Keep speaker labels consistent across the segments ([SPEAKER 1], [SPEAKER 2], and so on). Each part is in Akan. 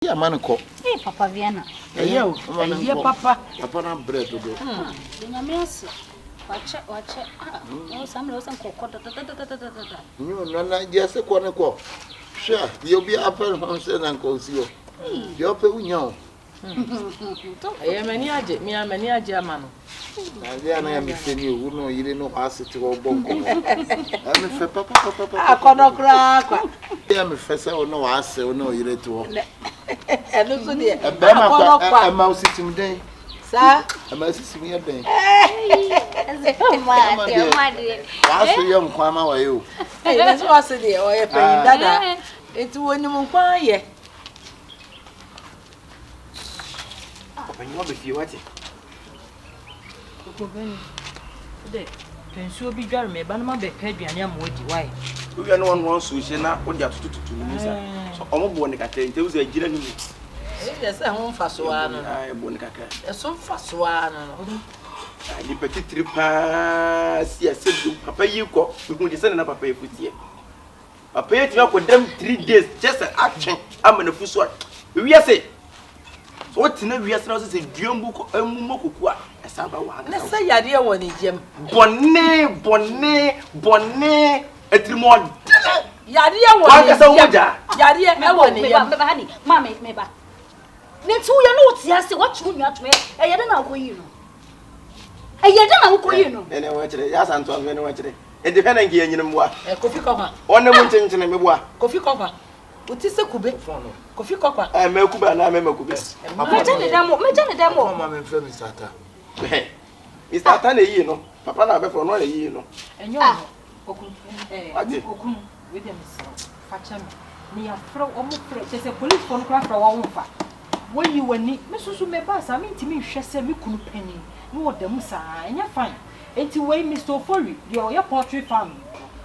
[SPEAKER 1] Yɛ ma no kɔ.
[SPEAKER 2] Ee papa Vienna.
[SPEAKER 3] Ɛyɛ o, ɛyɛ papa.
[SPEAKER 1] Papa no abrɛ dodo.
[SPEAKER 2] Da Nyame ase. Wakyɛ wakyɛ. Ah, wo saa mmerɛ wo sɛ nkɔkɔ dadadadadada.
[SPEAKER 1] Nyɛ ɔno na deɛ sɛ kɔ ne kɔ. Hwɛ deɛ obi apɛ ne ho sɛ na nka ɔsi hɔ. Deɛ ɔpɛ wonya o.
[SPEAKER 3] Ɛyɛ m'ani agye, me ara m'ani agye ama no.
[SPEAKER 1] Na adeɛ a na yɛ mefɛ ni o, wo ne ɔyere ne w'ase te hɔ bɔ nkɔmmɔ. Ɛyɛ mefɛ papapapapa.
[SPEAKER 3] Akɔnɔ koraa kwa.
[SPEAKER 1] Ɛyɛ mefɛ sɛ wo ne w'ase wo ne ɔyere te hɔ.
[SPEAKER 3] Ɛno nso deɛ
[SPEAKER 1] Bɛrima
[SPEAKER 3] akɔnɔ
[SPEAKER 1] kwa
[SPEAKER 3] kwa.
[SPEAKER 1] ɛma wo sisim den.
[SPEAKER 3] Saa.
[SPEAKER 1] Ɛma wo sisim yɛ den. Bɛrima deɛ w'ase yɛ nkwa ma wɔyɛ o.
[SPEAKER 3] Ɛyɛ nso w'ase deɛ ɔyɛ panyin dada. Eti wɔnim nkwa ayɛ.
[SPEAKER 4] Ɔpanyin waba fie wate.
[SPEAKER 5] Okobɛni, wode pɛ nsuo bi dware me ba no ma bɛpɛ aduane ama wadi wae.
[SPEAKER 4] Wowia ne wɔnoa nsuo hyɛ na wode atotototo ne mu sa. So ɔmo boɔ ne kakra nti ewu sɛ agyina ne mu.
[SPEAKER 3] Eyi deɛ sɛ ɛho mfasoɔ ara no no.
[SPEAKER 4] Ɛboɔ ne kakra.
[SPEAKER 3] Ɛso mfasoɔ ara no no.
[SPEAKER 4] Nipa titiri paa si asɛ bio papa yi kɔ mehu de sɛ ne na papa yi futeɛ. Papa yi atumi akɔ dɛm three days kyɛ sɛ atwe ama n'afu so a wiase sɛ wotena wiase na wosɛ sɛ dua mbu kɔ emu mmɔ kuku a ɛsan ba wɔ
[SPEAKER 3] Ne sɛ yadeɛ wɔ ne yam.
[SPEAKER 4] Bɔne bɔne bɔne atirimɔdene.
[SPEAKER 3] Yadeɛ wɔ ne yam.
[SPEAKER 4] Wankasa wo mogya.
[SPEAKER 3] Yadeɛ ɛwɔ ne yam.
[SPEAKER 2] Meba ha ni maame meba. Ne nti woyɛ ne wote ase woatwe wo nua to ɛyɛ dɛ na wokɔyii no. Ɛyɛ dɛ na wokɔyii no.
[SPEAKER 4] Ɛne wɔn kyerɛ yɛ asantoa nso ɛne wɔn kyerɛ. Enti hwɛ na nka yɛnyini mmoa.
[SPEAKER 3] Eh, Kofi Kɔkwa.
[SPEAKER 4] Wɔn ne mu nkyenkyene meboa.
[SPEAKER 3] Kofi Kɔkwa. Wote sɛ kube. Kofi Kɔkwa.
[SPEAKER 4] Eh, mɛ kube anaa mɛma kube.
[SPEAKER 2] Mɛgya ne dɛm o, mɛgya ne dɛm o.
[SPEAKER 1] Papa ma memfrɛ Mr. Atta.
[SPEAKER 4] Mr. Atta na eyii no. Papa na abɛfrɛ ɔno na eyii no.
[SPEAKER 5] Ɛnyɛ ɔno. Okunu, eh, okunu, wei deɛ mesrɛ wo, fa kyɛ me. Me yɛafrɛ wo, wɔn frɛ, kyerɛ sɛ policefoɔ no koraa frɛ wo a womfa. Woyi w'ani. Me nso so mebaa saa, mentumi nhwɛ sɛ me kunu panin na ɔda mu saa, ɛnyɛ fine. Enti wei Mister Ofori, deɛ ɔyɛ poultry farm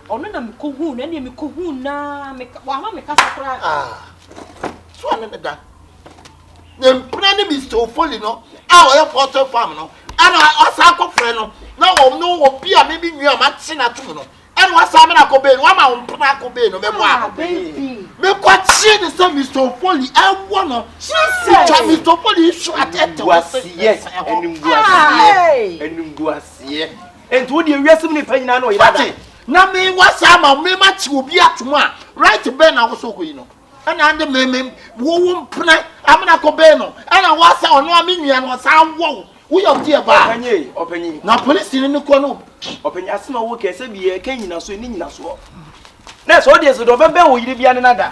[SPEAKER 5] no, ɔno na mekɔhuu no, ɛnneɛ mekɔhuu no ara, meka, wamma me kasa koraa.
[SPEAKER 1] Ah, so ɔne me da. Ne mpena ne Mister Ofori no a ɔyɛ poultry farm no, ɛna ɔsan akɔfrɛ no, na ɔno obi a me me nua a makye no atom no, Ɛna wasan mena akɔ bee no wama wo mpena akɔ bee no mɛbɔ a mekɔ kye ne sɛ Mr. Ofoli ɛwɔ no twa Mr. Ofoli so atɛtɛ wɔ se
[SPEAKER 4] ɛsɛn hɔ animguaseɛ animguaseɛ nti wo deɛ wiase mu nipa nyinaa na ɔyera da
[SPEAKER 1] na me wasa ama me ma kye obi atom a right bɛn na wosɔ kɔ yi no ɛna ande me me wo wo mpena amena kɔ bee no ɛna wasa ɔno a me nua no ɔsan wɔ wo Woyɛ ɔdeɛ baa.
[SPEAKER 4] Ɔpanyin ei, ɔpanyin.
[SPEAKER 1] Na polisini no kɔ no.
[SPEAKER 4] Ɔpanyin, asɛm a woka yi, sɛ bi yɛka nyinasoɔ, ɛnni nyinasoɔ. Na sɛ ɔdeɛ sɛ deɛ ɔbɛbɛn wo yere bia ne no ada.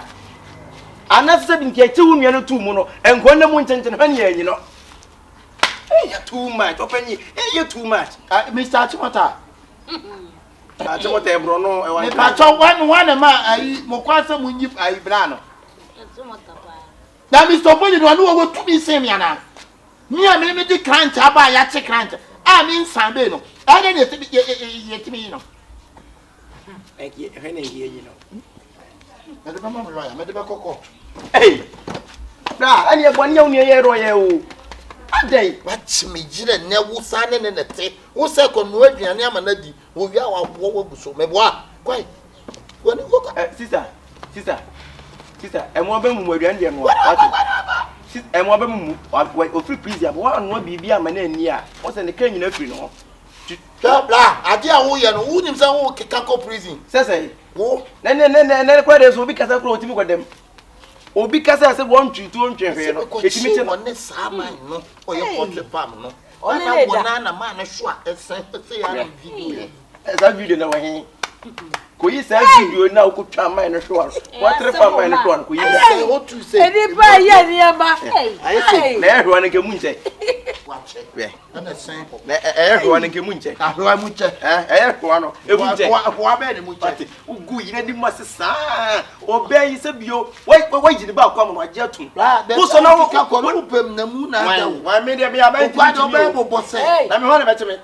[SPEAKER 4] Anaasɛ sɛ bi nti ɛkye wo nua no too mu no, nkɔ nna mu nkyɛnkyɛn hwɛ ne yɛanyi no. Ɛyɛ too much, ɔpanyin, ɛyɛ too much.
[SPEAKER 1] Uh, Mr. Achimota.
[SPEAKER 4] Achimota ɛborɔ no ɛwɔ.
[SPEAKER 1] Mepatɔ wɔn wɔn na ma ayi mo kwan sɛ mo nyi ayi bra no. Na Mr. Ofoli no ɔno wɔwɔ tumi sen mi anaa? Me a me mede krantɛ aba a yɛakye krantɛ a me nsan bee no, ɛyɛ dɛn na yɛtumi yi no?
[SPEAKER 4] Ɛhwɛ na ɛyɛ yi no.
[SPEAKER 1] Mede bɛma me lɔya, mede bɛkɔ kɔɔto.
[SPEAKER 4] Ei! Bra, ɛne ɛbɔ ne yɛ wo nua yɛ rɔyɛ o. Adɛn?
[SPEAKER 1] Wakye me yerɛ nnɛ, wo saa ne ne ne te. Wo sɛ kɔnoa aduane ama no adi, wɔwie a waboɔ wagu so. Meboa? Kɔe. W'ani kɔ kɔ.
[SPEAKER 4] Eh, sister, sister, sister, ɛmo abɛ mu mu aduane deɛ noa. Wate? Sister, ɛmo abɛ mu mu. Ofiri prison aba, wanoa biribi ama no anni a, wɔn sɛ ne kra nyina firi ne ho.
[SPEAKER 1] Hwɛ bla, adeɛ a woyɛ no, wonim sɛ wokeka kɔ prison.
[SPEAKER 4] Sɛ sɛ.
[SPEAKER 1] Wo.
[SPEAKER 4] Na ne ne ne ne kora deɛ so obi kasa kora otimi kɔ dɛm. Obi kasa sɛ wɔn ntwi tuo ntwe hwee no, etimi kye no.
[SPEAKER 1] Wɔne saa man no, ɔyɛ poultry farm no. Ɔne ne da. Wɔn na maa ne so a ɛsɛn sɛ yɛ ano video yɛ.
[SPEAKER 4] Saa video na wɔ he? Kɔyi saa video na wokɔtwa man no hwewa no. Wɔtere fa man no hwewa no kɔyi bra.
[SPEAKER 1] Sɛ wotu sɛ.
[SPEAKER 3] Nnipa yɛ nneɛma.
[SPEAKER 4] Ayɛ sɛ na ɛyɛ hwewa no nka mu nkyɛ.
[SPEAKER 1] Wakyɛ.
[SPEAKER 4] Hwɛ.
[SPEAKER 1] Ɛna sɛn hɔ.
[SPEAKER 4] Na ɛyɛ hwewa no nka mu nkyɛ.
[SPEAKER 1] Ahwewa mu nkyɛ.
[SPEAKER 4] Ɛyɛ hwewa no emu nkyɛ.
[SPEAKER 1] Hwewa bɛyɛ ne mu nkyɛ.
[SPEAKER 4] Wogu yere anim ase saa. Ɔbaa yi sɛ bio wayi ne baako ama no agye atum.
[SPEAKER 1] Wosɔ na wo keka kɔ no wopɛm na mu na ada wo.
[SPEAKER 4] Wan me deɛ me aban
[SPEAKER 1] tumi tumi o. Bobɔ sɛ.
[SPEAKER 4] Na me hɔ na bɛkye me.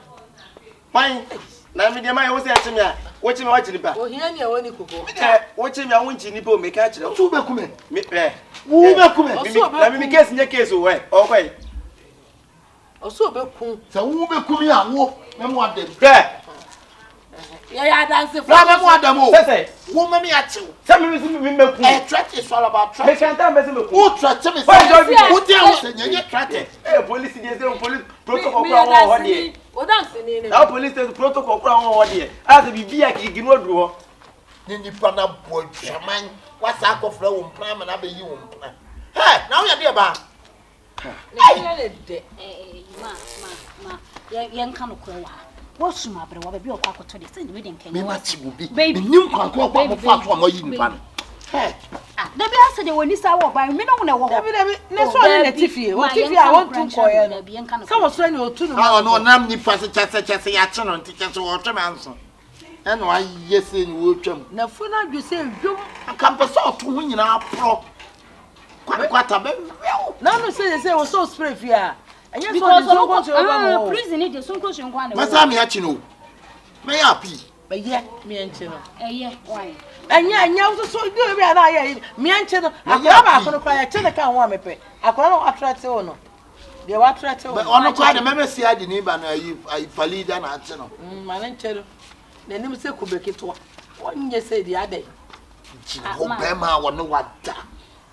[SPEAKER 4] Hwan? Na me deɛ ma yɛ wo sɛ ɛkye me a, wokye me wakye nipa.
[SPEAKER 3] Ohia ni a wɔni koko.
[SPEAKER 4] Me deɛ wokye me a wonkye nipa o meka kyerɛ wo.
[SPEAKER 1] Wotu bɛku me.
[SPEAKER 4] Me ɛ.
[SPEAKER 1] Wo bɛku me.
[SPEAKER 4] Na me me case nyɛ case o ɛ ɔkɔ yi.
[SPEAKER 3] Ɔsɛ ɔbɛku.
[SPEAKER 1] Sɛ wo bɛku me a wo mɛmo adɛm.
[SPEAKER 4] Hwɛ.
[SPEAKER 3] Yɛyɛ adansefo.
[SPEAKER 1] Bra mɛmo adam o.
[SPEAKER 4] Sɛ sɛ.
[SPEAKER 1] Wo mɛmi akyew.
[SPEAKER 4] Sɛ mi si mi mɛku.
[SPEAKER 1] Ɛyɛ threat is all about threat.
[SPEAKER 4] Mɛka ntam bɛ sɛ mɛku.
[SPEAKER 1] Wo threat mi sɛ. Wo di ɛho sɛ nyɛ threat.
[SPEAKER 4] Ɛyɛ polisi deɛ sɛ polisi protocol kura wɔn hɔ deɛ.
[SPEAKER 3] O danseni ne.
[SPEAKER 4] Na polisi station protocol kura wɔn hɔ deɛ. A sɛ biribi a kiki no aduru hɔ.
[SPEAKER 1] Ne nipa na bɔ adwaman wasa akɔfrɛ wo mpena ama na abɛyi wo mpena. Hɛ na woyɛ deɛ baa.
[SPEAKER 3] Ne yɛ ne dɛ.
[SPEAKER 2] Ma ma ma yɛnka nokorɛ wɔ ha. Wɔsum aberewa baabi a ɔkɔ akɔtɔ deɛ sɛ ne deɛ nkɛnyɛ
[SPEAKER 1] Mema kye wo bi. Menim kwan ko ɔkɔ a mofa so a moayi nipa no. Hɛ.
[SPEAKER 2] Dabi asɛ deɛ wɔni saa wɔ ɔban mi ne wo na ɛwɔ hɔ.
[SPEAKER 3] Dabi dabi ne sɛ ɔne na ti fie ɔti fie a wɔntu nkɔɛ no sɛ wɔsɔ ne ɔtu no.
[SPEAKER 1] Ɔno ɔnam nipa se kyɛsɛ kyɛsɛ yɛakye no nti kyɛsɛ wɔtwe me anso. Ɛna wayɛ sei na wɔretwam.
[SPEAKER 3] N'afunu adwo sɛ dwom.
[SPEAKER 1] Anka mpɛ sɛ ɔto ho nyinaa porɔ. Kwata bɛwɛw.
[SPEAKER 3] N'ano sɛ sɛ wɔsɔ spray fie a. Ɛnyɛ sɛ ɔde sonko nsuo ba ma o.
[SPEAKER 2] Prison ni deɛ sonko nsuo nko ara na ɛwɔ.
[SPEAKER 1] Mɛsa mi akyi no. Mɛyɛ api.
[SPEAKER 3] Ɛyɛ mmea nkyi no.
[SPEAKER 2] Ɛyɛ why.
[SPEAKER 3] Ɛnyɛ ɛnyɛ soso di obi a na ayɛ yi mmea nkyi no. Akora baako no koraa yɛkye ne ka ho a mepɛ. Akora no watrɛte wo no. Deɛ watrɛte wo no.
[SPEAKER 1] Ɔno koraa de mɛmɛ si adi ne ba no ayi ayi falida na akye no.
[SPEAKER 3] Ma ne nkyɛ no. N'anim sɛ kube ketewa. Wɔnyɛ sɛ deɛ adɛn.
[SPEAKER 1] Gyina hɔ bɛrima a wɔne wada.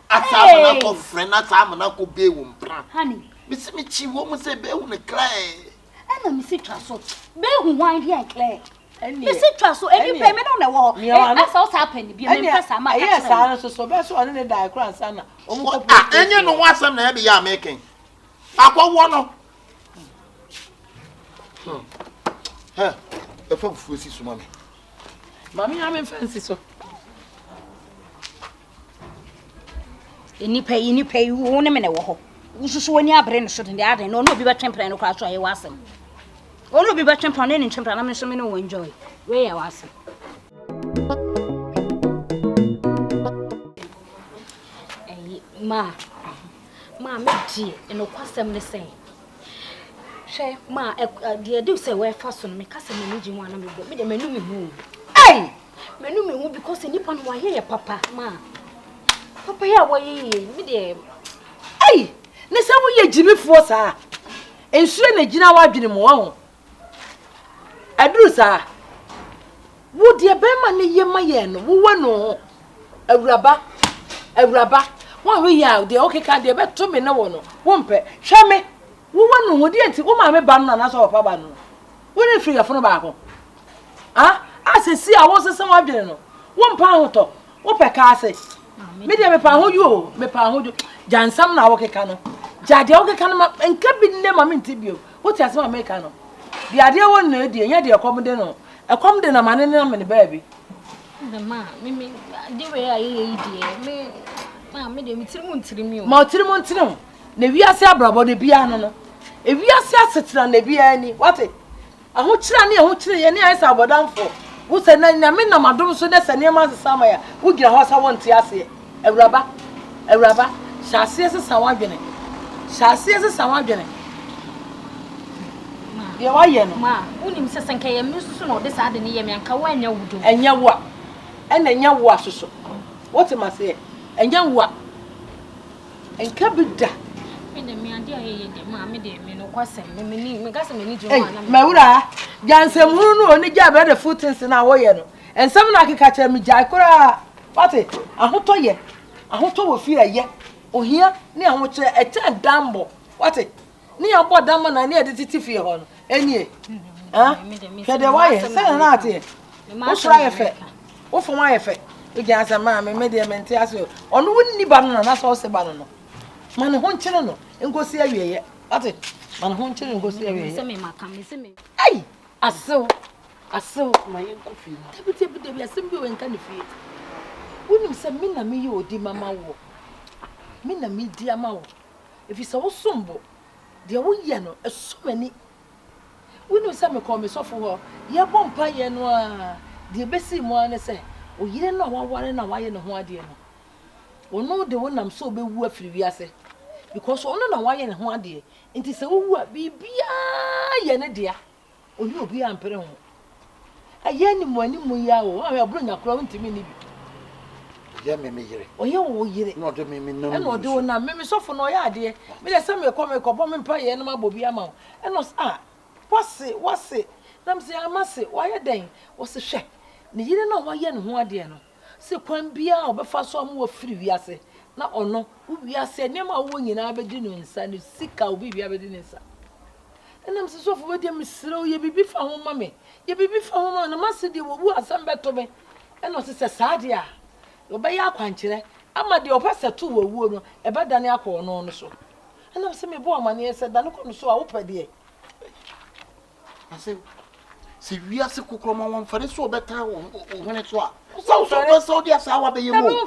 [SPEAKER 1] Asa amena kɔ frɛ na asa amena kɔ bee wo mpena.
[SPEAKER 2] Honey.
[SPEAKER 1] Mesi me kyi wɔ mu sɛ beehu ne clear.
[SPEAKER 2] Ɛna mesi twa so. Beehu hwan deɛ clear. Mesi twa so. Ebi pɛ me no na ɛwɔ hɔ. Asa ɔsa apɛ ne bi me mpɛ saa ma ka kyerɛ.
[SPEAKER 3] Ɛyɛ saa no soso bɛɛ so ɔne ne da ekura nsa na ɔmo kɔ
[SPEAKER 1] Ah, ɛnyɛ no ho asɛm na ɛbi yɛ ameken. Akɔwɔ no. Hɛ, ɛfa fufuo si so ma me.
[SPEAKER 3] Maame ya me mfa nsi so.
[SPEAKER 2] Nnipa yi, nnipa yi, wo ne me na ɛwɔ hɔ. Wosusu w'ani abere ne so de aden na ɔne obi bɛtwe mpena no koraa so a ɛyɛ w'asɛm. Ɔne obi bɛtwe mpena ne ne ntwe mpena na me nso me ne wo enjoy. Wei yɛ w'asɛm. Ɛyi, ma, ma me deɛ, nokwasɛm ne sɛ, Hwɛ, ma deɛ ɛde sɛ wɔɛfa so no, meka sɛ m'ani gye ho a na mebɔ. Me deɛ m'anu me ho. Ei! M'anu me ho because nipa no wayɛ yɛ papa, ma. Papa yi a wɔyɛ yɛ, me deɛ.
[SPEAKER 3] Ei! Ne sɛ woyɛ gyimifoɔ saa. Nsuo na gyina w'adwene mu, wahu. Ɛduru saa. Wo deɛ bɛrima no yɛ ma yɛn no, wowɔ no ho. Awuraba, awuraba, woanhwɛ yie a deɛ wokeka deɛ ɛbɛto me ne wo no, wompɛ. Hwɛ me, wowɔ no ho, deɛ nti, wo maame ba no anaasɛ wo papa ba no no, wo ne firi yɛfono baako. Ah, a sɛsi a wosesa w'adwene no, wompɛ ahotɔ, wopɛ kaase. Me deɛ mepɛ ahodwo o, mepɛ ahodwo. Gya nsɛm na wokeka no. Gya deɛ wokeka no ma, nka bi nnɛ ma mente bio. Wote asɛm a meka no? Deɛ adeɛ wɔ no na ɛdi, ɛnyɛ deɛ ɛkɔm de no. Ɛkɔm de no ama ne nam ne baabi.
[SPEAKER 2] Ma, me me de wei a yɛyɛ yi deɛ, me ma me deɛ me tirim ntiri mi o.
[SPEAKER 3] Ma ɔtirim ntiri ho. Na wiase abrabɔ no ebiara no no. Ewiase asetena na ebiara ni. Wate? Ahokyere ne ahokyere yɛ ne ayɛ sɛ abɔdamfoɔ. Wo sɛ na Nyame nam adom so na sɛ nneɛma asesa ama yɛ a, wogyina hɔ sɛ wonte aseɛ. Awuraba, Awuraba, hyɛ aseɛ sesa w'adwene. Hyɛ aseɛ sesa w'adwene. Deɛ wayɛ no.
[SPEAKER 2] Ma, wonim sɛ sɛ nka ɛyɛ me nso so na ɔde saa ade no yɛ me a, nka woanyɛ wo do.
[SPEAKER 3] Ɛnyɛ wo a, ɛna ɛnyɛ wo a soso. Wote m'aseɛ? Ɛnyɛ wo a. Nka bi da.
[SPEAKER 2] Me de me ade a yɛyɛ de ma me de me nokwasɛm me me ni me ka sɛ m'ani gye ho a na me.
[SPEAKER 3] Mawura, gya nsɛmhunu no o ne gya bɛ de full things na woyɛ no. Nsɛm na akeka kyerɛ me gyae koraa. Wate, ahotɔ yɛ, ahotɔ wɔ fie ɛyɛ, ohia ne ahokyerɛ ɛkyɛn dammɔ. Wate, ne yɛabɔ dam na ne yɛde tete fie hɔ no, ɛnie. Ah, hwɛ deɛ woayɛ, sɛdeɛ na ateɛ. Wo soro ayɛ fɛ, wo fam ayɛ fɛ. Wogyina sɛ maame, me deɛ mente ase o. Ɔno wonni ba no na na sɛ ɔse ba no no. Ma ne ho nkyere no nkosi awieɛ. Wate, ma ne ho nkyere no nkosi awieɛ. Ei, asew. Asew, ma yɛnkɔ fie. Dabi, dabi, dabi, asɛm bi wɔ yɛnka no fie. Wonim sɛ me na meyɛ odi mama woɔ. Me na medi ama wo. Ɛfiri sɛ wosom bo. Deɛ woyɛ no, ɛsɔ m'ani. Wonim sɛ mekɔɔ me sɔfo hɔ, yɛrebɔ mpaeɛ no ara, deɛ ɛbɛsii mu ara ne sɛ, wo yere no a woaware no a woayɛ ne ho adeɛ no, ɔno de wo nam sɛ ɔbɛwu afiri wiase. Because ɔno na woayɛ ne ho adeɛ. Nti sɛ wowu a, biribiara yɛ ne dea. Ɔne obiara mpere ho. Ɛyɛ animuanimu yi ara o, woanhwɛ a Buronya koraa wontumi nni bi.
[SPEAKER 1] Ɔyɛ me me yere.
[SPEAKER 3] Ɔyɛ wo yere.
[SPEAKER 1] Na ɔde me me nam.
[SPEAKER 3] Ɛna ɔde wo nam. Me me sɔfo no ɔyɛ adeɛ. Me deɛ sɛ mekɔ mekɔbɔ me mpaeɛ na mabɔ bi ama wo. Ɛna ɔsɛ ah wase wase. Na mese, Ama se, wayɛ dɛn? Ɔse, Hwɛ, ne yere no a wayɛ ne ho adeɛ no, se kwan biara a ɔbɛfa so ama wafiri wiase, na ɔno, wo wiase, nneɛma a wowɔ nyinaa bɛdi ne nsa, ne sika, wo biribiara bɛdi ne nsa. Ɛna mese, Sɔfo, wei deɛ mesrɛ wo, yɛ biribi fa ho ma me, yɛ biribi fa ho ma me, na m'ase deɛ wawu a asɛm bɛto me. Ɛna ɔse, sɛ saa deɛ a, ɔbɛyɛ akwankyerɛ ama deɛ ɔpɛ sɛ to wɔ awuo no, ɛbɛdane akɔ ɔno no so. Ɛna mese, mebɔ wo amaneɛ sɛ dane kɔ no so a, wopɛ deɛ.
[SPEAKER 1] Ase sɛ wiase kokorɔ ma wɔmfɛre sɛ ɔbɛtaa wo hwene so a, sɛ wo sɛ ɔpɛ sɛ wode asaawa bɛyɛ mu o.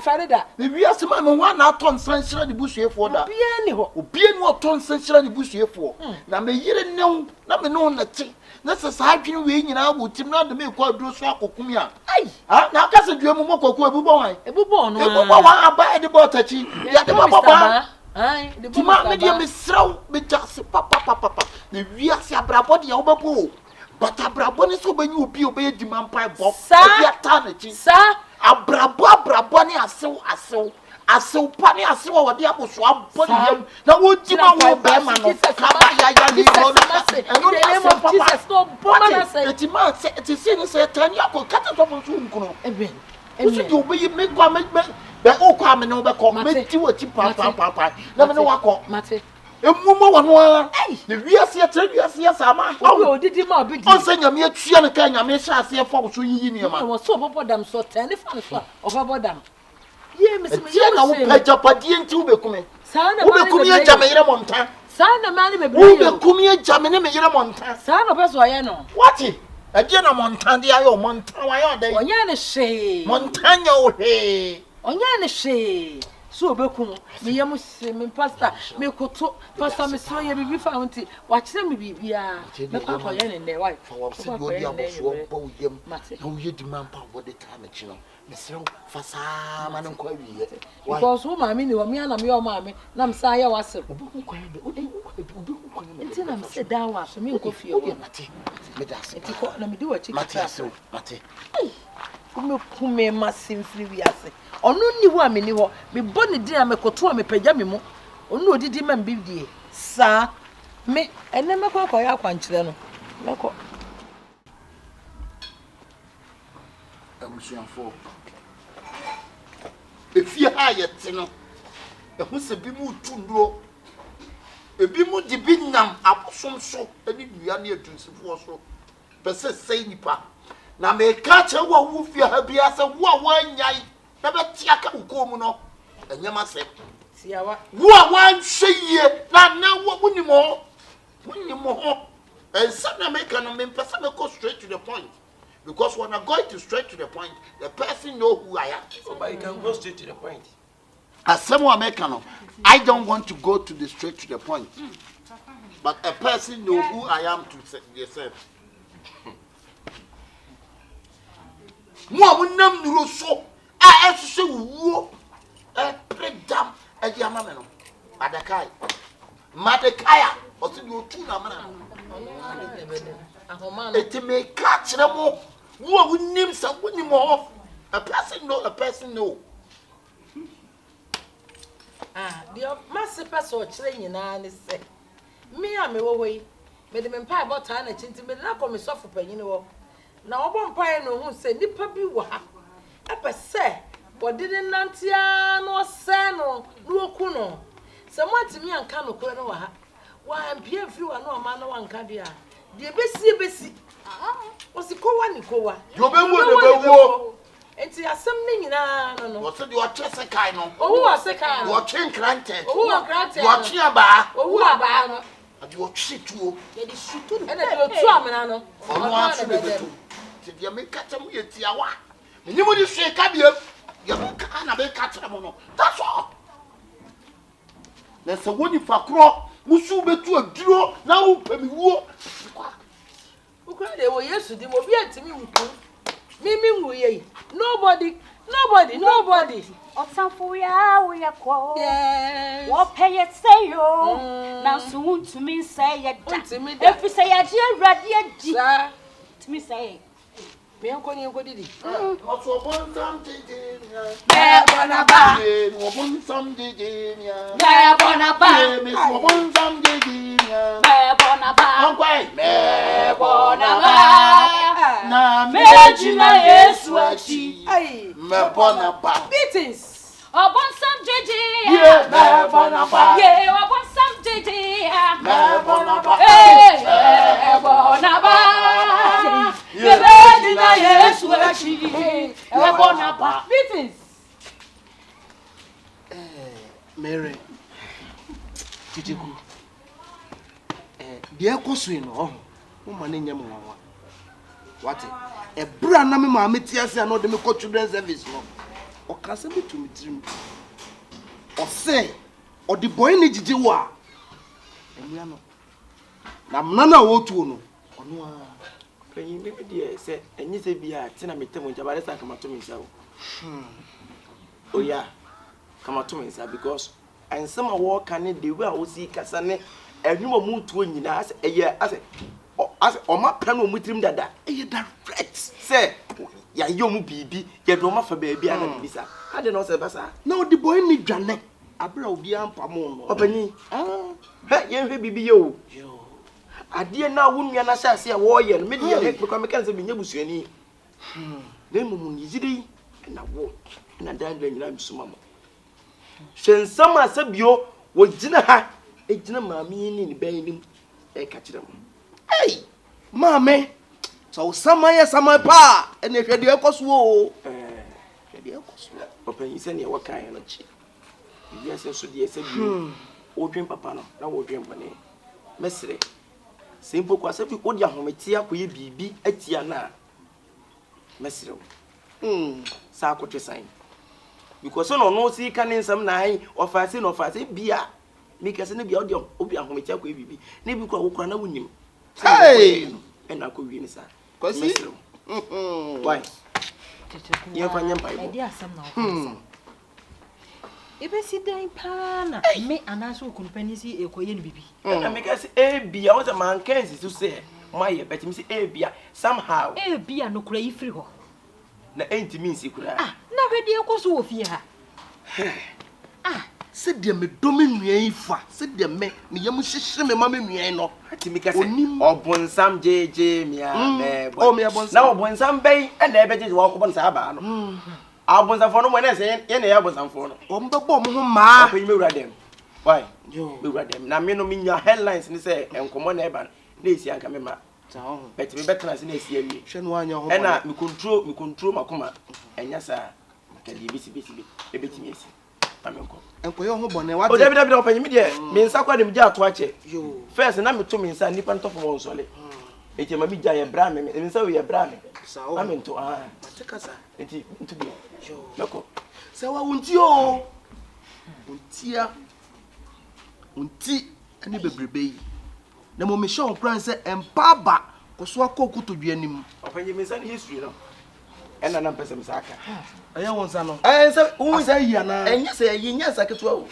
[SPEAKER 1] Na wiase ma me hɔ a na atɔ nsa nhyira ne busuafoɔ da.
[SPEAKER 3] Obiara ni hɔ.
[SPEAKER 1] Obiara ni ɔtɔ nsa nhyira ne busuafoɔ. Hmm. Na me yere ne wo na me ne wo na te. Na sɛ saa adwene wei nyinaa wɔ tirim na de me kɔ aduro so akɔkum a.
[SPEAKER 3] Ai.
[SPEAKER 1] Ha na aka sɛ dua mu mɔ kɔkɔ ebu bɔ wan.
[SPEAKER 3] Ebu bɔ ɔno.
[SPEAKER 1] Ebu bɔ wan aba ɛde bɔ ɔtakyi. Yɛde bɔ bɔ baa. Nti ma me deɛ mesrɛ wo meda ase papapapapa na wiase abrabɔ deɛ wobɛbɔ o but abrabɔ ne sɛ wobɛnya obi a ɔbɛyɛ dima mpaebɔ ɛde ataa n'akyi abrabɔ abrabɔ ne asew asew asew pa ne asew a wɔde aboso abɔ ne yam na wɔdi ma wo bɛrima no kaba yaya ne yɔ no ɛno ne asew papa wate eti ma sɛ eti si ne sɛ tani akɔ kata sɔfo nso nkono Wosi deɛ wobɛyi me kɔ a me me bɛ wokɔ a me ne wobɛkɔ mɛdi w'akyi paapaapaa na me ne wakɔ.
[SPEAKER 3] Mate.
[SPEAKER 1] Emu ma wɔn ara. Na wiase ɛkyerɛ wiase yɛ saa ma.
[SPEAKER 3] Obi a odidi ma obi di.
[SPEAKER 1] Ɔnsɛ nyame atua ne ka nyame hyɛ aseɛ fa wo so yiyi nneɛma.
[SPEAKER 3] Na wɔsɛ ɔbɛbɔ dam so ɔtɛn ne fa no so a ɔbɛbɔ dam. Yie mesi me
[SPEAKER 1] Ɛdeɛ
[SPEAKER 3] yam
[SPEAKER 1] na
[SPEAKER 3] hyee
[SPEAKER 1] wopɛ
[SPEAKER 3] me.
[SPEAKER 1] agyapadeɛ nti wobɛku me.
[SPEAKER 3] Saa na mmaa ne
[SPEAKER 1] Wobɛku me
[SPEAKER 3] bebree
[SPEAKER 1] agya
[SPEAKER 3] yɛ.
[SPEAKER 1] me yere mɔnta.
[SPEAKER 3] Saa na mmaa ne bebree yɛ o.
[SPEAKER 1] Wobɛku me agya me ne me yere mɔnta.
[SPEAKER 3] Saa na ɔpɛ sɛ ɔyɛ no.
[SPEAKER 1] Wate? Ɛdeɛ na mɔnta de ayɛ o. Mɔnta wayɛ ɔdɛn?
[SPEAKER 3] Ɔnyɛɛ no hwee.
[SPEAKER 1] Mɔnta nyɛ wo hwee.
[SPEAKER 3] Ɔnyɛɛ no hwee. So ɔbɛku no. Me yam hye me pastor. Mekoto. Pastor mesrɛ wo yɛ biribi fa ho nti wakyerɛ me biribiara. Mɛkɔ akɔyɛ no nnɛ. Wai.
[SPEAKER 1] Fa wɔn
[SPEAKER 3] Mɛkɔ
[SPEAKER 1] sɛdeɛ
[SPEAKER 3] akɔyɛ
[SPEAKER 1] ɔde
[SPEAKER 3] no nnɛ
[SPEAKER 1] abɔsoɔ
[SPEAKER 3] anwummerɛ.
[SPEAKER 1] bɔ wo yam
[SPEAKER 3] Mate.
[SPEAKER 1] na woyɛ di ma mpa a wɔde taa n'akyi no. Mesrɛ wo, fa saa ara ma no nkɔ awieɛ. Why?
[SPEAKER 3] Because wo maame ni hɔ, me ara na meyɛ wo maame na mesan yɛ w'asɛm.
[SPEAKER 1] Wobɛhu kwan bɛ, wode wobɛhu kwan bɛ.
[SPEAKER 3] Nti na mesɛ daa wɔ aso, menkɔ fie hɔ.
[SPEAKER 1] Wodeɛ mate, meda ase
[SPEAKER 3] Nti kɔ na medi w'akyi
[SPEAKER 1] Mate
[SPEAKER 3] kakra.
[SPEAKER 1] ase o, mate.
[SPEAKER 3] Ei, wobɛku me m'ase mfiri wiase. Ɔno nni hɔ a menni hɔ. Mebɔ ne din a mekoto a mepagya me mu. Ɔno na ɔdidi ma me bi die. Saa. Me, ɛnnɛ mɛkɔ akɔyɛ akwankyerɛ no. Mɛkɔ.
[SPEAKER 1] Abusuafoɔ, efie ha a yɛte no, ɛho sɛ bi mu retu nnuro, ebi mu de bi nam abosom so ne nnua ne atunsifoɔ so pɛ sɛ sɛe nipa. Na meka akyerɛ wo a wowɔ fie ha biara sɛ wo a woanyae na bɛte aka wo kɔn mu no, ɛnyɛ m'asɛm. Wo a woanhwɛ yie na na wonim hɔ, wonim ho. Nsɛm na meka no, mempɛ sɛ mekɔ straight to the point. Because when I go to straight to the point, the person know who I am.
[SPEAKER 4] Oh, but you can go straight to the point.
[SPEAKER 1] Asɛm a meka no, I don't want to go to the straight to the point. But a person know who I am to yourself. Mo a monam nnuro so a ɛhwehwɛ wo wuo ɛpere dam ɛde ama me no, Madakai. Madakai a ɔsɛ deɛ ɔtu n'amena no. Eti meka kyerɛ mo, wo a wonim sɛ wonim hɔ, a person know, a person know.
[SPEAKER 3] Ah, deɛ m'ase pɛ sɛ ɔkyerɛ nyinaa ne sɛ, me a mewɔ hɔ yi, mede me mpaebɔ taa n'akyi nti mede no akɔ me sɔfo panyin hɔ. Na ɔbɔ mpaeɛ na ɔhuu sɛ nnipa bi wɔ ha pɛ sɛ wɔde no nante ara na wɔsɛe no na wɔku no. Sɛ moantumi anka nokorɛ no wɔ ha, wɔampue amfiri w'ano amma na wɔanka deɛ a, deɛ ɛbɛsie bɛsi. Wɔsi kowa ne kowa.
[SPEAKER 1] Deɛ ɔbɛwuo na ɛbɛwuo.
[SPEAKER 3] Nti asɛm no nyinaa no no.
[SPEAKER 1] Wɔsi deɛ ɔtwe sekan no.
[SPEAKER 3] Owu wɔ sekan no.
[SPEAKER 1] Deɛ ɔtwe nkrantɛ.
[SPEAKER 3] Owu wɔ nkrantɛ
[SPEAKER 1] no. Deɛ ɔtwe abaa.
[SPEAKER 3] Owu wɔ abaa no.
[SPEAKER 1] Na deɛ ɔtwe tuo.
[SPEAKER 2] Yɛde su to no
[SPEAKER 3] Ɛna deɛ ɔtu amena no.
[SPEAKER 1] Ɔno ara nso na ɛbɛtu. Nti deɛ meka kyerɛ mo yɛ tiawa. Menye mo de hwee ka biam. Deɛ meka na meka kyerɛ mo no. That's all. Na sɛ wo nipa korɔ, wo so wobɛtu aduro na wopɛ me wuo.
[SPEAKER 3] Wo kura deɛ wɔ Yesu din mu obi antumi nku me me nwu yɛ yi nobody nobody nobody.
[SPEAKER 2] Ɔtamfo yɛ a woyɛ kɔ wɔpɛ yɛ sɛ yo mm. nanso wontumi nsɛ yɛ da ɛfiri sɛ yɛagye awurade adi tumi sɛ yɛ
[SPEAKER 3] Menkɔ ne yɛnkɔ didi.
[SPEAKER 1] Ɔsɔ ɔbɔnsam gyegye mia.
[SPEAKER 2] Mɛbɔ n'aba.
[SPEAKER 1] Ɔbɔnsam gyegye mia.
[SPEAKER 2] Mɛbɔ n'aba.
[SPEAKER 1] Mesɔ ɔbɔnsam gyegye mia.
[SPEAKER 2] Mɛbɔ n'aba.
[SPEAKER 1] Yɛnkwae.
[SPEAKER 5] Mɛbɔ n'aba.
[SPEAKER 1] Na
[SPEAKER 5] mɛgyina Yesu akyi.
[SPEAKER 1] Mɛbɔ n'aba.
[SPEAKER 5] Beatings.
[SPEAKER 2] Ɔbɔnsam gyegye
[SPEAKER 1] ya. Ye mɛbɔ n'aba.
[SPEAKER 2] Ye ɔbɔnsam gyegye ya.
[SPEAKER 1] Mɛbɔ n'aba.
[SPEAKER 2] Ee mɛbɔ n'aba. Yɛbɛgyina Yesu akyi. Mɛbɔ n'aba.
[SPEAKER 5] Beatings.
[SPEAKER 6] Mary, Kyekyeku, deɛ ɛkɔ so yi no, ɔho, woma no nyɛ me nwanwa. Wate? Ɛberɛ a na me maame te ase a na ɔde me kɔ children service no, ɔka asɛm bi to me tirim. Ɔsɛ ɔde bɔne ne gyigye wo a, ɛnua no. Na amena no a wɔretuo no, ɔno ara.
[SPEAKER 4] Panyin bi deɛ sɛ ɛnyɛ sɛ bi a te na mete mo nkyɛn ba de sɛ anka mato me nsa o. Oya, ka mato me nsa because nsɛm a wɔreka ne the way a wɔsi kasa ne ɛnwom a wɔretuo nyinaa asɛ ɛyɛ asɛ asɛ wɔn apɛ no wɔn tirim dada.
[SPEAKER 6] Ɛyɛ direct.
[SPEAKER 4] Sɛ yɛayɛ wɔn biribi yɛde wɔn afa baabi ana biribi saa. Ade na ɔsɛ ɛba saa.
[SPEAKER 6] Na ɔde bɔne ne dwane abere a obiara mpamoo no.
[SPEAKER 4] Ɔpanyin, hwɛ yɛnhwɛ biribi yɛ o. Adeɛ no a wo nua no ahyɛ ase a wɔreyɛ no, me deɛ mekora meka no sɛ menyɛ busuani. Na mmom ne yere yi na wo na daa nna nyinaa mesoma mo. Hwɛ nsɛm a sɛ bio wɔgyina ha gyina maame yi ne ne ba yi anim ɛreka kyerɛ mo.
[SPEAKER 6] Ei, maame, sɛ wo saman yɛ saman pa a, ɛnna hwɛ deɛ ɛkɔ so o. Hwɛ deɛ ɛkɔ so.
[SPEAKER 4] Ɔpanyin sɛdeɛ wɔkaeɛ no kye. Ewiase nso deɛ sɛ bio wodwen papa no na wodwen bɔne. Mɛsrɛ sɛ mpo kwa sɛ bi wode ahometeɛ akɔyɛ biribi atia no a, mɛsrɛ wo sɛ akɔtwe san. Because sɛ na ɔno si ka ne nsɛm na ayi ɔfa ase na ɔfa ase bi a meka sɛ ne bia wode obi ahometeɛ akɔyɛ biribi na ebi kora wo kora na wonim sɛ
[SPEAKER 6] Hey!
[SPEAKER 4] no ɛna akɔwie ne saa.
[SPEAKER 6] Kwasi.
[SPEAKER 4] Mɛsrɛ wo. Why? Yɛmfa nyɛ mpaebɔ.
[SPEAKER 5] Ɛde asɛm na ɔka sa. Ebesi dɛn paa na me anaasɛ okunu panin si ekɔyɛ no bibi?
[SPEAKER 4] Ɛna meka sɛ ebia wo sɛ manka nsi so sɛ moayɛ but me sɛ ebia somehow.
[SPEAKER 5] Ebia no kora yi firi hɔ.
[SPEAKER 4] Na ɛntumi nsi koraa.
[SPEAKER 5] Ah, na hwɛ deɛ ɛkɔ so wɔ fie ha. Ah.
[SPEAKER 6] Sɛdeɛ medɔ me nua yi fa, sɛdeɛ me me yam hyehye me ma me nua yi no.
[SPEAKER 4] Atumi ka sɛ
[SPEAKER 6] Onim.
[SPEAKER 4] ɔbonsam gyegye me a mɛbɔ.
[SPEAKER 6] Oh, me ɔbonsam.
[SPEAKER 4] Na ɔbonsam bɛn ɛna ɛbɛgyegye wakɔbɔ no saa abaa no. Abonsamfoɔ no mo ɛna sɛ yɛn na ɛyɛ abonsamfoɔ no.
[SPEAKER 6] Wɔn bɛbɔ wɔn ho mmaa.
[SPEAKER 4] Ɔpanyin mɛwura dɛm. Why? Mɛwura dɛm. Na me no menya headlines ne sɛ nkɔmɔ na ɛba no na esi anka me ma. But me bɛtena ase na esi awie.
[SPEAKER 6] Hwɛ no anya ho.
[SPEAKER 4] Ɛna me control me control makoma. Ɛnyɛ saa. Ka deɛ ebesi besi bi ebetumi esi. Ma me nkɔ.
[SPEAKER 6] Nkɔyɛ ho bɔne wate.
[SPEAKER 4] O dabi dabi ɔpanyin mi deɛ me nsa kɔ de me gya ato akyɛ. First na me to me nsa nipa ntɔ fam ɔnsɔle. Eti ma me gya yɛ bra me me nsa wei yɛ bra me. Ma me nto ah.
[SPEAKER 6] Mate kasa.
[SPEAKER 4] Nti nto bi. Mɛkɔ.
[SPEAKER 6] Sɛ wa wo nti o. Wo ntia. Wo nti ɛne bebrebe yi. Na mmom mehyɛ wo nkuran sɛ mpa aba kɔ so akɔ kotodwe anim.
[SPEAKER 4] Ɔpanyin me nsa no history no. Ɛna na mpɛ sɛ me sa aka.
[SPEAKER 6] Ɛyɛ wo nsa no.
[SPEAKER 4] Ɛɛ nsa wo
[SPEAKER 6] nsa yi anaa?
[SPEAKER 4] Ɛnyɛ sɛ ɛyi nyɛ nsa ketewa o.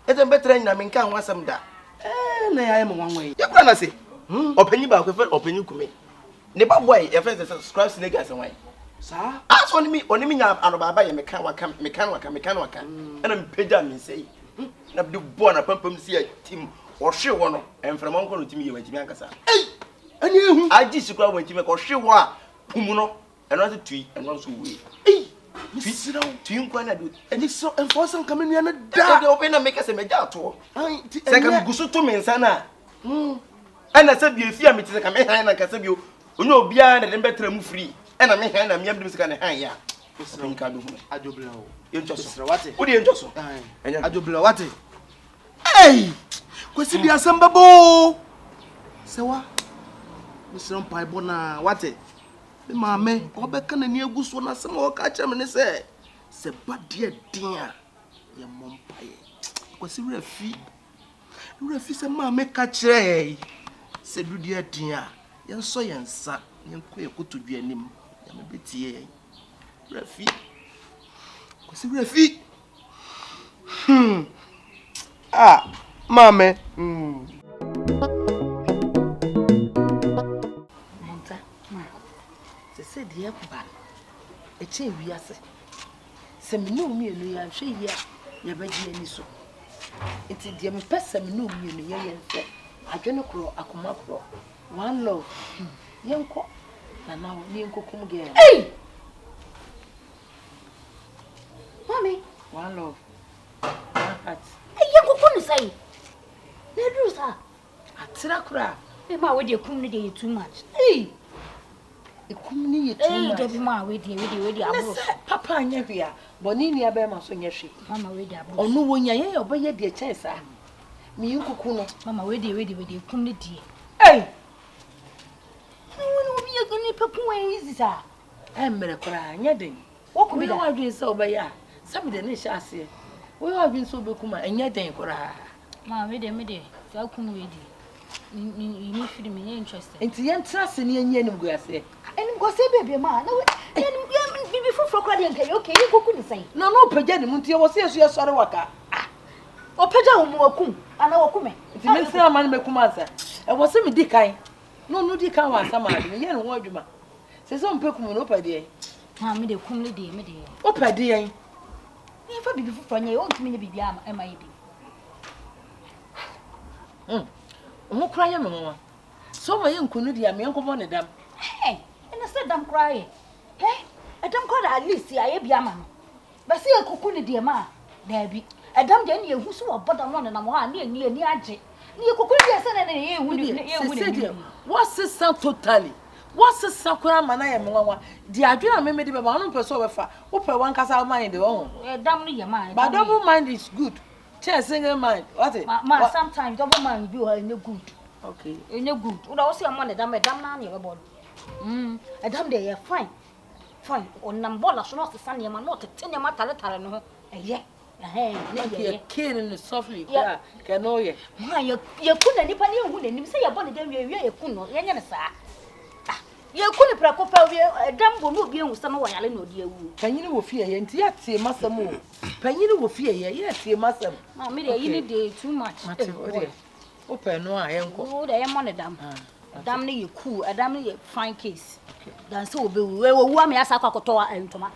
[SPEAKER 4] Ɛsɛ mbɛtra nyina menka ho asɛm da.
[SPEAKER 6] Ɛɛ na yɛayɛ me nwanwa yi.
[SPEAKER 4] Yɛkura na se. Ɔpanyin baako yɛfrɛ ɔpanyin kume. Ne ba boy yɛfrɛ sɛ scribe Senegal sɛ wan.
[SPEAKER 6] Saa.
[SPEAKER 4] Ah so ɔne me ɔne me nya anobaaba yɛ meka waka meka no waka meka no waka. Ɛna mepagya me nsa yi. Na mede bɔɔ na pampam si atim. Ɔhwe wɔ no mframa nkɔ no timi yɛ wantimi ankasa.
[SPEAKER 6] Ei! Ɛne ehu.
[SPEAKER 4] Agye si koraa wantimi ka ɔhwe wɔ a pum no ɛno nso tui ɛno nso wui.
[SPEAKER 6] Ei! Mesrɛ wo.
[SPEAKER 4] Tui nkwa na do.
[SPEAKER 6] Ɛne sɛ ɛmfa wo sɛ nka me nua no da.
[SPEAKER 4] Ɛdeɛ wopɛ na meka sɛ magya atoɔ.
[SPEAKER 6] Sɛ
[SPEAKER 4] ka megu so to me nsa no a. Ɛna sɛ bio efi a mete sɛ ka me han na nka sɛ bio onye obiara na de mbɛtra mu free ɛna me han na mea mede me sika ne han yɛ a. Ɔpanyin ka bɛhu me.
[SPEAKER 6] Adwobrɛ o.
[SPEAKER 4] Yɛntwa so.
[SPEAKER 6] Mesrɛ wate.
[SPEAKER 4] Wode yɛntwa so. Ɛnyɛ.
[SPEAKER 6] Adwobrɛ wate. Ei! Kwasi de asɛm bɛbɔ o. Sɛ wa mesrɛ mpaebɔ na wate. Me maame ɔbɛka n'ani agu so na asɛm a ɔka kyerɛ me ne sɛ sɛ ba deɛ den a yɛmmɔ mpaeɛ. Kwasi werɛ fi. Werɛ fi sɛ maame ka kyerɛɛ yi sɛ du deɛ den a yɛnsɔ yɛn nsa na yɛnkɔ yɛn kotodwe anim. Nyame bɛtie yɛn. Werɛ fi. Kwasi werɛ fi. Hmm. Ah, maame. Hmm.
[SPEAKER 3] Monta, sɛ sɛ deɛ ɛba no, ɛkyɛn wiase. Sɛ me ne wo mmienu yɛanhwɛ yie a, yɛbɛgye ani so. Nti deɛ mepɛ sɛ me ne wo mmienu yɛyɛ ne sɛ. Adwene korɔ, akoma korɔ, one love. Yɛnkɔ Nana hɔ na yɛnkɔkum girl no.
[SPEAKER 2] Ei! Mami.
[SPEAKER 3] One love, one heart.
[SPEAKER 2] Ei, yɛnkɔku no sɛn? Na aduru saa.
[SPEAKER 3] Atra koraa.
[SPEAKER 2] Ei, ma wei deɛ kum no deɛ yɛ too much.
[SPEAKER 3] Ei! Ekum no yɛ too much.
[SPEAKER 2] Ei, dabi ma wei deɛ, wei deɛ, wei deɛ aboro so.
[SPEAKER 3] Ne sɛ papa anyɛ hwee a, bɔne nua bɛrima nso nyɛ hwee.
[SPEAKER 2] Mama wei deɛ aboro so.
[SPEAKER 3] Ɔno wɔnya yɛn a ɔbɛyɛ deɛ kyɛn saa. Me nkuku no.
[SPEAKER 2] Mama wei deɛ, wei deɛ, wei deɛ ekum no deɛ.
[SPEAKER 3] Ei!
[SPEAKER 2] Ɛna wɔn obi yɛ nipa kun wɔn easy saa.
[SPEAKER 3] Ɛmmerɛ koraa, nyɛ den.
[SPEAKER 2] Wɔkɔ bi da.
[SPEAKER 3] Woyɛ w'adwene sɛ wobɛyɛ a, sɛ mede ne hyɛ aseɛ. Woyɛ w'adwene sɛ wobɛkum a, ɛnyɛ den koraa.
[SPEAKER 2] Ma me deɛ me deɛ saa kum wei deɛ me me yi me firi me nyɛ interested.
[SPEAKER 3] Nti yɛntena ase na yɛnyi animguaseɛ.
[SPEAKER 2] Animguaseɛ bɛɛ bia ma na we yɛn yɛn bibi foforɔ koraa deɛ nka yɛ okay yɛn kɔku ne sɛn.
[SPEAKER 3] Na ɔno ɔpagya ne mu nti ɛwɔ sɛ yɛso yɛsɔre waka.
[SPEAKER 2] Ah ɔpagya wo mu wakum anaa waku me.
[SPEAKER 3] Nti mensena ama no mɛkum ansa. Ɛwɔ sɛ medi kan na ɔno di kan wɔ ansa maa de meyɛ ne ho adwuma. Sɛ sɛ ɔmpɛ kum no wopɛ deɛn?
[SPEAKER 2] Maa me deɛ kum no deɛ me deɛ.
[SPEAKER 3] Wopɛ deɛn?
[SPEAKER 2] Yɛmfa biribi foforɔ nyɛ yɛ ɔntumi nyɛ biribiara ɛma yɛ bi.
[SPEAKER 3] Hmm. Wo ho koraa yɛ me nwanwa. Sɛ ɔma yɛ nkunu deɛ a meɛ nkɔbɔ ne dam.
[SPEAKER 2] Hey, ɛna sɛ dam koraa yɛ. Hey, ɛdam koraa da at least ayɛ bi ama no. Bɛsɛ yɛ kuku ne deɛ ma a, daabi. Ɛdam deɛ ɛne yɛhu so wabɔ dam na ɔnenam hɔ a ne yɛni ani agye. Ne yɛ kuku ne deɛ sɛ ne ne yɛhu ne yɛhu ne
[SPEAKER 3] Sese deɛ wasesa totally. Wasesa koraa ma no ayɛ me nwanwa. Deɛ adwene a me mede bɛba ɔno mpɛ sɛ ɔbɛfa. Wopɛ wankasa wo mind wɔ ho.
[SPEAKER 2] Ɛdam no yɛ ma.
[SPEAKER 3] But double mind is good. Kyɛn single mind. Wate?
[SPEAKER 2] Ma, ma sometimes double mind bi wɔ hɔ ɛnyɛ good.
[SPEAKER 3] Okay.
[SPEAKER 2] Ɛnyɛ good. Wodɔ wo sɛ ɛmɔ ne dam ɛdam naa ne ɛbɛbɔ no. Mm, ɛdam deɛ yɛ fine. Fine. Ɔnam bɔɔla so na ɔsesa nneɛma na ɔtete nneɛma taretare ne ho. Ɛyɛ. Ɛhɛn, ne yɛ yɛ.
[SPEAKER 3] Yɛ no softly koraa kɛ no yɛ.
[SPEAKER 2] Ma yɛ yɛku na nipa ne yɛhu n'anim sɛ yɛbɔ ne dam wie wie yɛku no yɛnyɛ no saa. Ah, yɛku no prɛko pɛ wie ɛdam bɔ no obi ehu sɛ no wɔ yare na ɔde awu.
[SPEAKER 3] Panyini wɔ fie yɛ nti yɛtie m'asɛm o. Panyini wɔ fie yɛ yɛtie m'asɛm.
[SPEAKER 2] Ma me deɛ yi ne deɛ too much.
[SPEAKER 3] Mate o deɛ wopɛ no a yɛnkɔ.
[SPEAKER 2] Wo deɛ yɛmmɔ ne dam. Dam no yɛ cool, ɛdam no yɛ fine case. Dan sɛ obewu. Wei owu ama yɛasa akɔ akɔtɔ ntoma.